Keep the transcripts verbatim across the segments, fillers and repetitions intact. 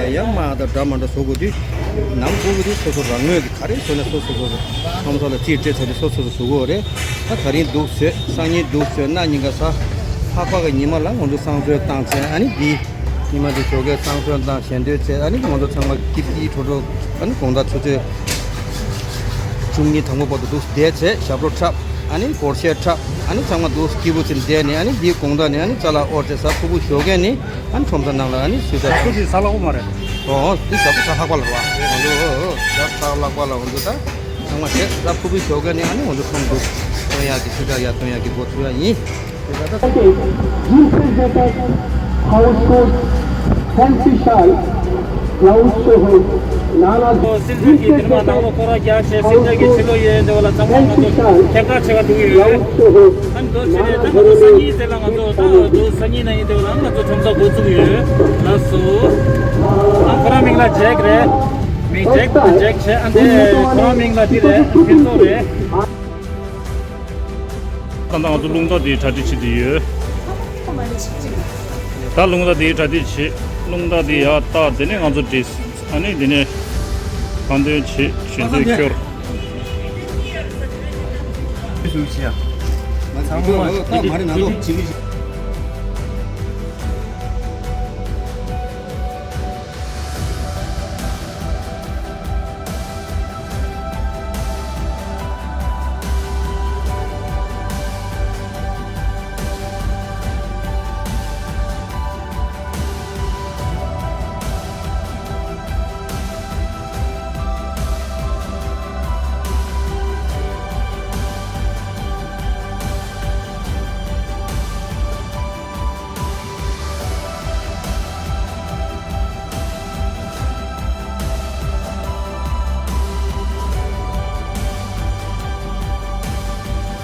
ད་ཡང་དམག་དང་འདྲ་མ་འདྲ་བཟོ་དགོས་དུས། ནམ་བཟོ་དགོས་དུས་སོ་སོ་རང་ངོས་ཀྱི་ག་རེ་བཟོས་ན་སོ་སོ་སོ་སོ་ཁྲོམ་ས་ལ་རྩིས་སྤྲད་ཚར་དུས་སོ་སོ་སོ་བཟོ་དགོས་རེད། ད་ད་རིང་འདུག་བཟོས། སང་ཉིན་འདུག་བཟོས། གནངས་ཉིན་ག་ས་ལྷག་པ་གི་ཉི་མ་ལ་ང་ཚོ་བསང་གསོལ་བཏང་ཚེ། ཨ་ནི་འདི་ཉི་མ་འདི་ཞོགས་ཀས་བསང་གསོལ་བཏང་ཞལ་འདོན་བྱས། ཨ་ནི་ང་ཚོ་ཚང་མ་སྐྱིད་སྐྱིད་བྲོ་བྲོ། ཨ་ནི་དགོང་དག་ཆུ་ཚོད་བཅུ་གཉིས་དང་པོ་བར་དུ་འདུག་བསྡད་བྱས། ཞབས་བྲོ་འཁྲབ། ཨ་ནི་སྒོར་གཞས་འཁྲབ། ཨ་ནི་ཚང་མ་འདུག་སྐྱིད་པོ་བྱས་བསྡད་ནས། ཨ་ནི་འདིའི་དགོང་དག་ནས་ཨ་ནི་ཅ་ལག་དབོར་བྱས་གཟའ་ཕུར་བུ་ཞོགས་ཀས་ནས་ཨ་ནི་ཁྲོམ་ས་ནང་ལ་ཨ་ནི་སུས་ད་ཆུ་དེ་ས་ལྷག་པ་མ་རེད། ཨོ་འདི་ཞབས་བྲོ་ས་ལྷག་པ་ལ་རེད་བ། ང་ཚོ་ཞབས་ས་ལྷག་པ་ལ་ང་ཚོ་ད་ཚང་མ་བྱས་གཟའ་ཕུར་བུ་ཞོགས་ཀས་ནས་ཨ་ནི་ང་ཚོ་ཁྲོམ་འདུག་སྟོན་ཡག་གི་ཆུ་འཁྲབ་ཡག་སྟོན་ཡག་གི་འགོ་ཚུགས་ཡག་ཡིན། Household fancy shawl, Laos Soho, Nana སྲིད་འཛིན་གྱིས་འདིར་མ་ནང་ལོགས་སྐོར་ར་རྒྱག་བྱས། སྲིད་འཛིན་གྱི་ཕྱི་ལོགས་ཡོད་འདི་བ་ལ་ཚང་མ་ང་ཚོ་ཁྱབ་བསྒྲགས་བྱེད་ག་འགྲོ་གི་ཡོད། ཨ་ནི་འདུག་བྱས་ནས་ད་ང་ཚོ་སང་ཉིན་དེ་ལ་ང་ཚོ་ད་འདུག་སང་ཉིན་གནངས་ཉིན་དེ་བ་ལ་ང་ཚོ་ཁྲོམ་ས་འགོ་བཙུགས་ཡོད་ལགས་སོ། ཨ་ཁོ་རང་མིང་ལ་ཇེག་རེད། མིང་ཇེག་ཇེག་བྱས། ཨ་འདི་ཁོ་རང་མིང་ལ་འདི་རེད། ཕུན་ཚོགས་རེད། ད་ལྟ་ང་ཚོ་རླུང་རྟ་དེ་གྲ་སྒྲིག་བྱེད་དུ་ཡོད། ད་རླུང་རྟ་དེ་གྲ་སྒྲིག་བྱེད། རླུང་རྟ་དེ་ཡར་བཏགས། དེ་ནས་ང་ཚོ་བྲིས། ཨ་ནི་དེ་ནས་ཁ་འདོན་བྱེད། ཞལ་འདོན་སྐྱོར། ཚང་མ་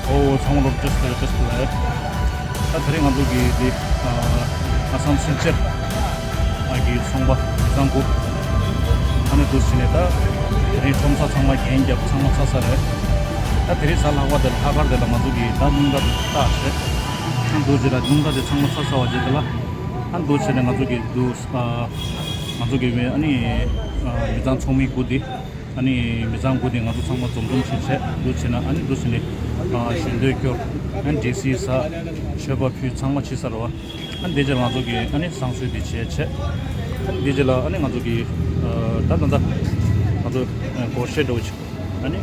ཨོ་ཚང་མ་ལོ་བཀྲ་ཤིས་བདེ་ལེགས། བཀྲ་ཤིས་བདེ་ལེགས། ད་དེ་རིང་ང་ཚོ་གི་འདི་ཨ་ཨ་སམ་སིལ་ཆར་ཨ་གི་ཚོང་པ་མི་ཚང་དགུ་ཨ་ནི་འདུག་བྱས་ནས། ད་དེ་རིང་ཁྲོམ་ས་ཚང་མ་རྒྱན་རྒྱབ་ཚང་མ་ཚར་ཚར་རེད། ད་དེ་རིང་གཟའ་ལྷག་པ་དེ་ལ་ལྷག་དཀར་དེ་ལ་ང་ཚོ་གི་ད་རླུང་རྟ་དེ་བཏགས་བྱས། ཨ་འདུག་བྱས་ལ་རླུང་རྟ་དེ་ཚང་མ་ཚར་ཚར་བ་བྱས་དེ་ལ། ཨ་འདུག་བྱས་ནས་ང་ཚོ་གི་འདུག་ཨ་ང་ཚོ་གི་ཨ་ནི་ཨ་མི་ཚང་ཚོགས་མི་དགུ་དེ། ཨ་ནི་མི་ཚང་དགུ་དེ་ང་ཚོ་ཚང་མ་འཛོམས་འཛོམས་ཞིག་བྱས། འདུག་བྱས་ན་ཨ་ནི་འདུག་བྱས་ནས་ཨ་ཞལ་འདོན་སྐྱོར། ཨ་ནི་འབྲས་སིལ་ཟ། མཆོད་པ་ཕུལ། ཚང་མ་བྱས་ཚར་བ། ཨ་ནི་དེ་རྗེས་ལ་ང་ཚོ་གི་ཨ་ནི་བསང་གསོལ་དེ་བྱས་བྱས། ཨ་ནི་དེ་རྗེས་ལ་ཨ་ནི་ང་ཚོ་གི་ཨ་ད་ད་ད་ང་ཚོ་ཨ་སྒོར་གཞས་འདྲ་བོ་ཅིག་ཨ་ནི་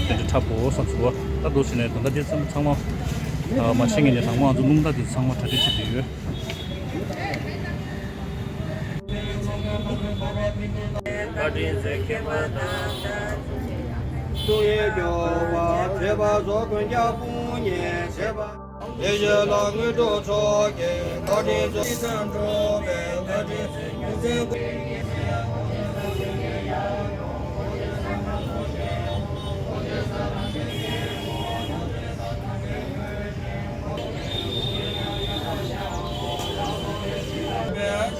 དེ་འདྲ་འཁྲབ་དགོས་བསམ་སོང་བ། ད་འདུག་བྱས་ནས་ད་ད་དེ་ཚང་མ་ཚང་མ་ཨ་མ་ཤེས་མཁན་དེ་དང་པོ་ང་ཚོ་རླུང་རྟ་དེ་ཚང་མ་གྲ་སྒྲིག་བྱེད་དུ་ཡོད། བཀའ་དྲིན་མཛད་མཁན་པ་དང་། ཐུགས་ཡིད་སྐྱོ་བ་བྱེད་པ་སོགས་ཀུན་ཀྱང་དཔུང་གཉེན་བྱེད་པ། དེ་བཞིན་ལ་དངོས་གྲུབ་མཆོག་གི་བཀའ་དྲིན་མཛད། ཡིད་བཟང་འགྲོ་བའི་བཀའ་དྲིན་མཛད།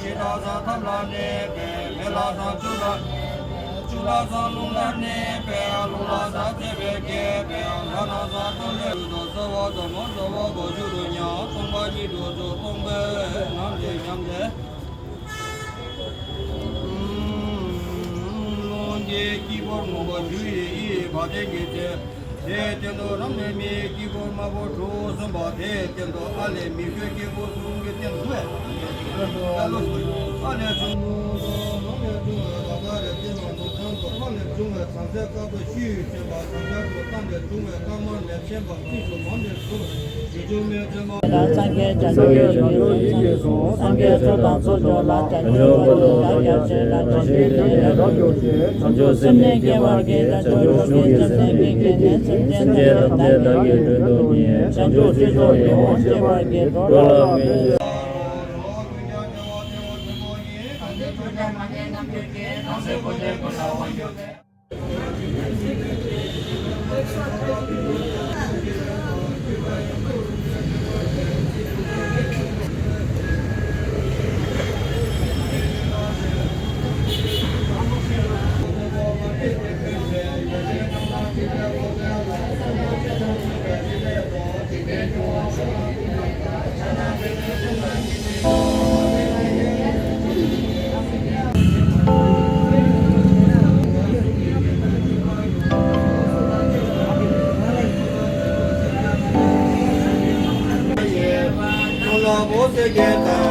ལ་ས་ཐབས་ལ་གནས་པའི་མེ་ལ་ས་ཆུ་ལ་ཆུ་ལ་ས་རླུང་ལ་གནས་པའི་རླུང་ལ་ས་བརྩེ་བས་བསྐྱེད་པའི་ལྷ་ན་ས་སྟོང་ལས་རུ་དང་རྩ་བ་དང་མ་རྩ་བ་གང་བྱུང་དུ་མཉམ་སྟོང་པ་ཉིད་དུ་ཚུར་སྟོང་པའི་ལམ་དེ་ཉམས་ཏེ། རླུང་གི་དཀྱིལ་འཁོར་མུན་པ་བཅུ་ཡི་དབྱེ་བ་དེ་ཉིད་དེ། དེའི་སྟེང་དུ་རབ་གནས་མིའི་དཀྱིལ་འཁོར་དམར་པོ་དྲུག་གསུངས་པ་དེའི་སྟེང་དུ་ཨ་ལས་མི་བསྐྱོད་དཀྱིལ་འཁོར་གསུམ་གྱི་སྟེང་དུ་ཨ་ལས་བྱུང་བའི་ལམ་ལས་བྱུང་བའི་རང་དགའ་རེ་ལྡན་ལ་ནུབ་བྱང་དུ་ཨ་ལས་བྱུང་བའི་གྲངས་ཚད་དཀར་པོ་ཤུལ་བྱས་པ་གྲངས་ཚད་དུ་བཏང་སྟེ་བྱུང་བའི་དཀར་དམར་ལས་བྱས་པ་གསུམ་དུ་མང་ནས་སུ། སངས་རྒྱས་བྱང་ཆུབ་ཡིད་ཀྱིས་བཟུང་། སངས་རྒྱས་ཚོགས་དང་ཚོགས་མཆོག་ལ། བྱང་ཆུབ་བར་དུ་བདག་ཀྱང་བྱོན། རབ་འབྱོར་ཞིང་རབ་འབྱོར་ཅིང་། བྱང་ཆུབ་སེམས་ནི་སྐྱེ་བར་བགྱི། བྱང་ཆུབ་མཆོག་གི་སེམས་ནི་ཀུན་ནས། སེམས་ཅན་ཐམས་ཅད་བདག་གིས་མགྲོན་དུ་གཉེར། བྱང་ཆུབ་སྤྱོད་མཆོག་ཡིད་འོང་སྤྱད་པར་བགྱི། འགྲོ་ལ་ཕན་སོ་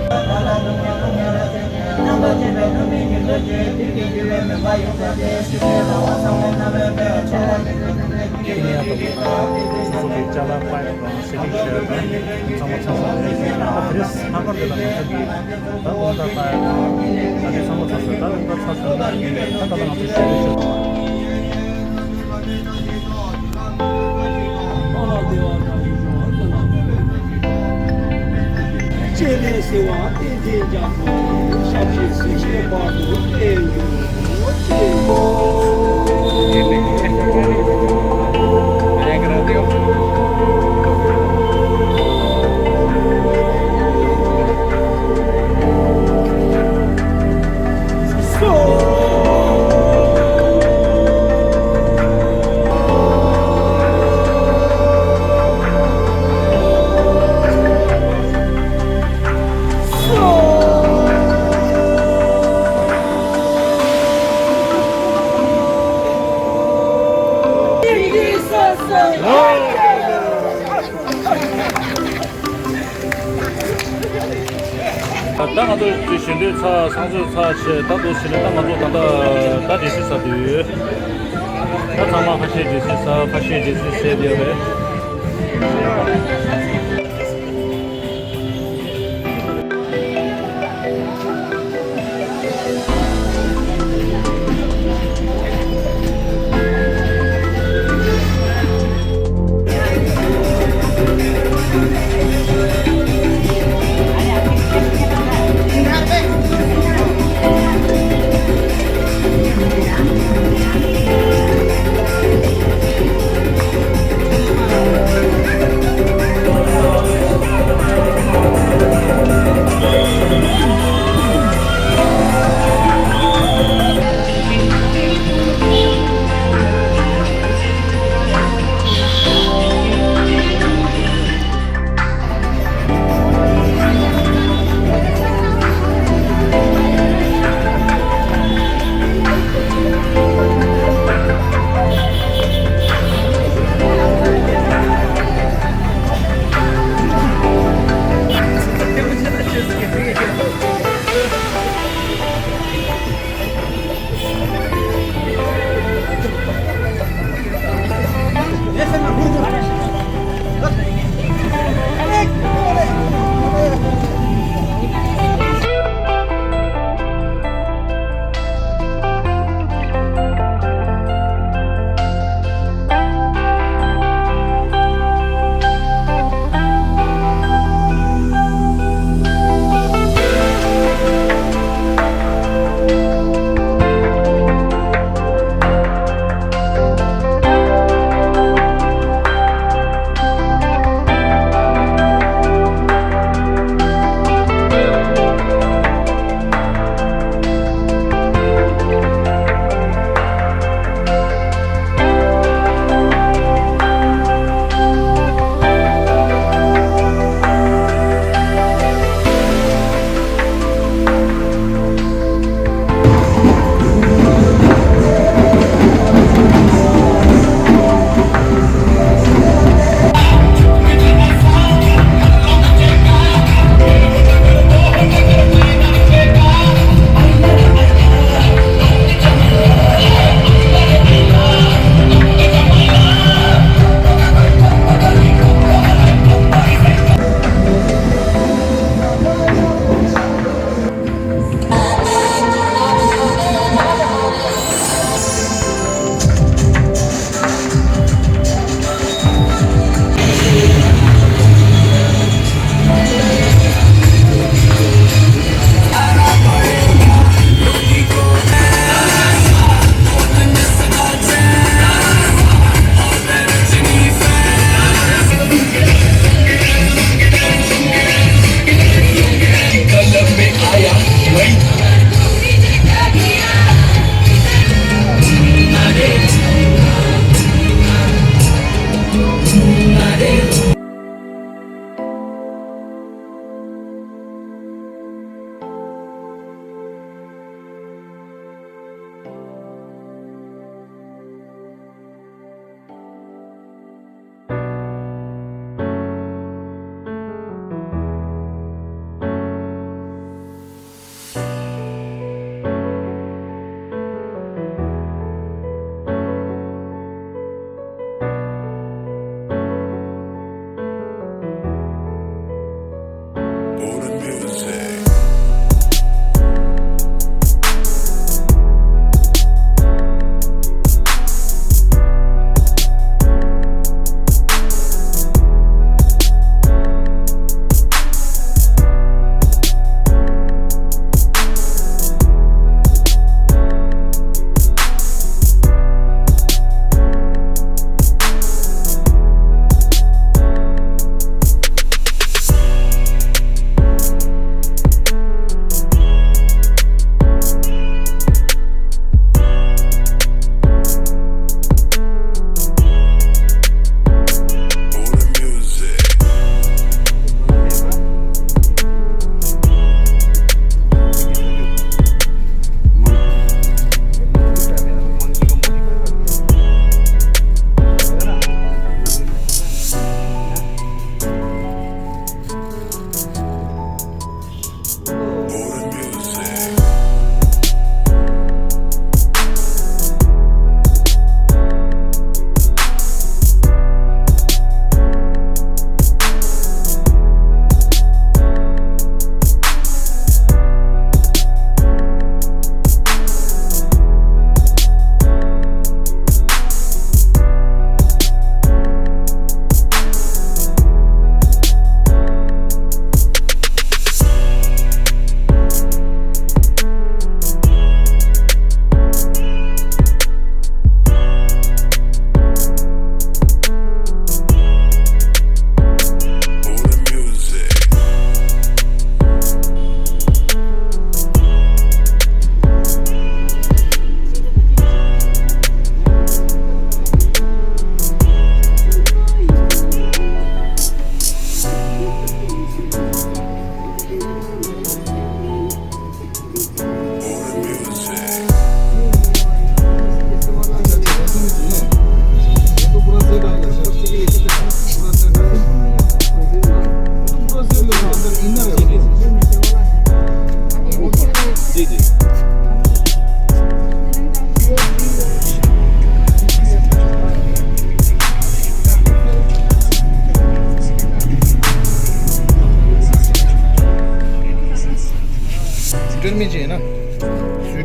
སོ་གི་ཅ་ལག་པ་ཡིན་རུང་སེ་ཊིང་ཞུ་ཡ་དང་ཚང་མ་ཚང་ཚང་རེད། ད་དེ་རིང་ལྷག་དཀར་འདི་ལ་ང་ཚོ་གི་ད་དགོང་དག་ད་ད་ལྟའི་ཚང་མ་ཚང་སོང་། ད་དགོང་དག་ཚར་སོང་། ད་ད་ལྟ་ང་ཚོ་ཞུ་རྒྱུ་ཞུ་དང་། སྤྱན་རས་གཟིགས་དབང་བསྟན་འཛིན་རྒྱ་མཚོ་ཞབས་ཕྱི་སྲིད་ཞིའི་བར་དུ་བརྟན་གྱུར་ཅིག། ད་ང་ཚོ་ཅིག་ཞལ་འདོན་ཚར། བསང་གསོལ་ཚར་བྱས། ད་འདུག་ཟེར་ནས་ད་ང་ཚོ་ད་ལྟ་ད་སྒྲིག་གཞི་ཟ་དུས། ད་ཚང་མ་ཁ་ཤས་སྒྲིག་གཞི་ཟ། ཁ་ཤས་སྒྲིག་གཞི་ཟས་བསྡད་རེད།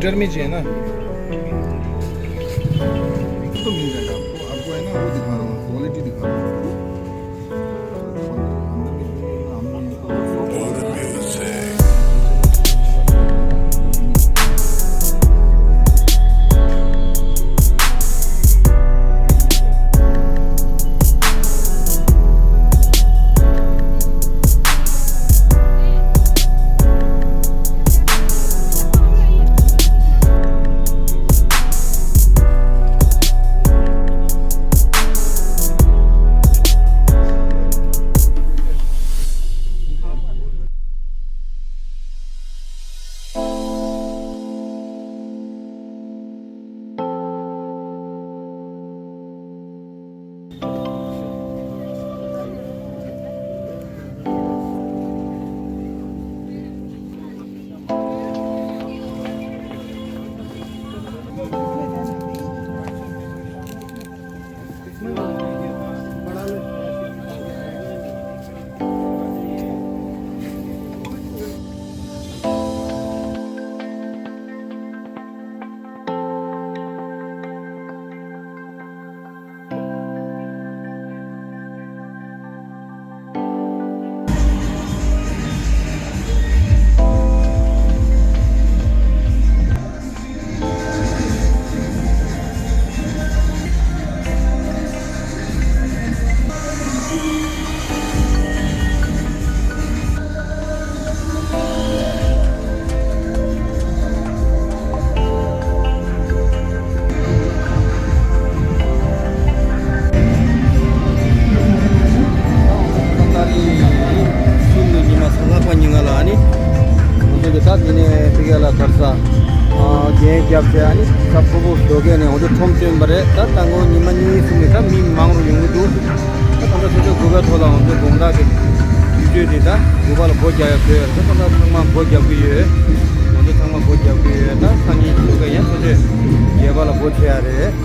गर्मी चाहिए ना। तो मिल जाएगा आपको। आपको है ना, वो दिखा रहा हूँ, क्वालिटी दिखा रहा हूँ। ཉི་མ་གཟའ་ལྷག་པ་ཉིན་ལ་ཨ་ནི། ང་ཚོ་གི་ད་དེ་ནས་ཕ་གི་ལ་གར་ས། རྒྱན་རྒྱབ་བྱས་ཨ་ནི་ས་ཕོར་པ་བཟོ་མཁན་ནས་ང་ཚོ་ཁྲོམ་བསྐྲུན་པ་རེད། ད་ད་ངོ་ཉི་མ་གཉིས་གསུམ་ནས་ད་མི་མང་རུ་ཡོང་གི་འདུག་ད་ད་ལྟ་ཆུ་ཚོད་དགུ་པའི་ཐོག་ལ་ང་ཚོའི་དགོང་དག་གི་དུས་ཚོད་དེ་ད་དགུ་པ་ལ་སྒོ་རྒྱག་ཡག་ཐོན་ཡོད་རེད། ད་ད་ལྟ་ཚང་མ་སྒོ་རྒྱག་གི་ཡོད། ང་ཚོ་ཚང་མ་སྒོ་རྒྱག་གི་ཡོད། ད་སང་ཉིན་ཆུ་ཚོད་ཡང་ཆུ་ཚོད་བརྒྱད་པ་ལ་སྒོ་ཕྱེ་ཡག་རེད།